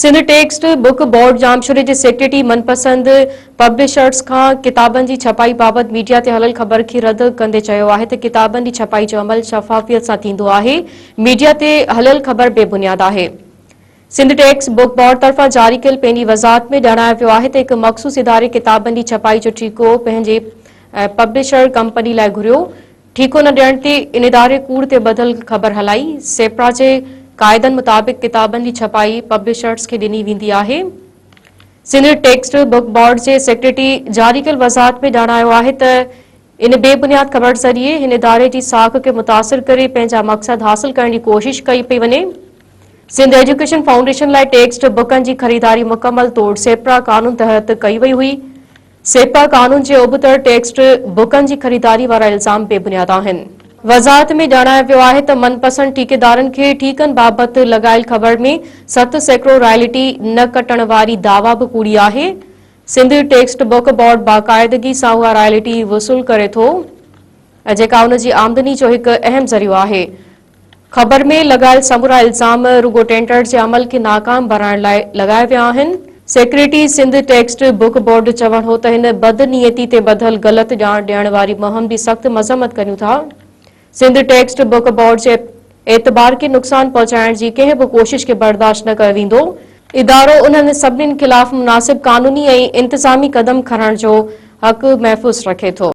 Sindh text book board ڄامشوري جي secretary من پسند پبلشرز کان ڪتابن جي ڇپائي بابت ميڊيا تي هليل خبر کي رد ڪندي چيو آهي ته ڪتابن جي ڇپائي جو عمل شفافيت سان ٿيندو آهي، ميڊيا تي هليل خبر بي بنياد آهي. سنڌ ٽيڪسٽ بڪ بورڊ طرفان جاري ڪيل پنهنجي وضاحت ۾ ڄاڻايو ويو آهي ته هڪ مخصوص اداري ڪتابن جي ڇپائي جو ٺيڪو پنهنجي پبلشر ڪمپني لاء گهريو، ٺيڪو نه ڏيڻ تي ان اداري ڪوڙ تي ٻڌل خبر هلائي. سيپرا جي قاعدن مطابق ڪتابن جي ڇپائي پبلشرز کي ڏني ويندي آهي. سنڌ ٽيڪسٽ بڪ بورڊ جي سيڪريٽري جاري ڪيل وضاحت ۾ ڄاڻايو آهي ته ان بي بنياد خبر ذريعي هن اداري جي ساک کي متاثر ڪري پنهنجا مقصد حاصل ڪرڻ جي ڪوشش ڪئي پئي وڃي. سنڌ ايجوڪيشن فائونڊيشن لاء ٽيڪسٽ بڪن جي خريداري مڪمل طور سيپرا قانون تحت ڪئي وئي هئي. سيپا قانون جي ابتڙ ٽيڪسٽ بڪن جي خريداري وارا الزام بي بنياد آهن. وضاحت ۾ ڄاڻايو ويو آهي ته من پسند ٺيڪيدارن کي ٺيڪن بابت لڳايل خبر ۾ 7% رائلٽي نه ڪٽڻ واري دعويٰ به ڪوڙي آهي. سنڌ ٽيڪسٽ بڪ بورڊ باقاعدگي سان اها رائلٽي وصول ڪري ٿو جيڪا ان جي آمدني جو هڪ اهم ذريعو آهي. خبر ۾ لڳايل سمورا الزام رڳو ٽينڊر جي عمل کي ناڪام بڻائڻ لاء لڳايا ويا آهن. Secretary Sindh text book board جو چوڻ هو ته هن بدنيتي تي ٻڌل غلط ڄاڻ ڏيڻ واري مهم جي سخت مذمت ڪريون ٿا. سنڌ ٽيڪسٽ بڪ بورڊ جي اعتبار کي نقصان پهچائڻ جي ڪنهن به ڪوشش کي برداشت نه ڪيو ويندو. ادارو انهن سڀني خلاف مناسب قانوني ۽ انتظامي قدم کڻڻ جو حق محفوظ رکي ٿو.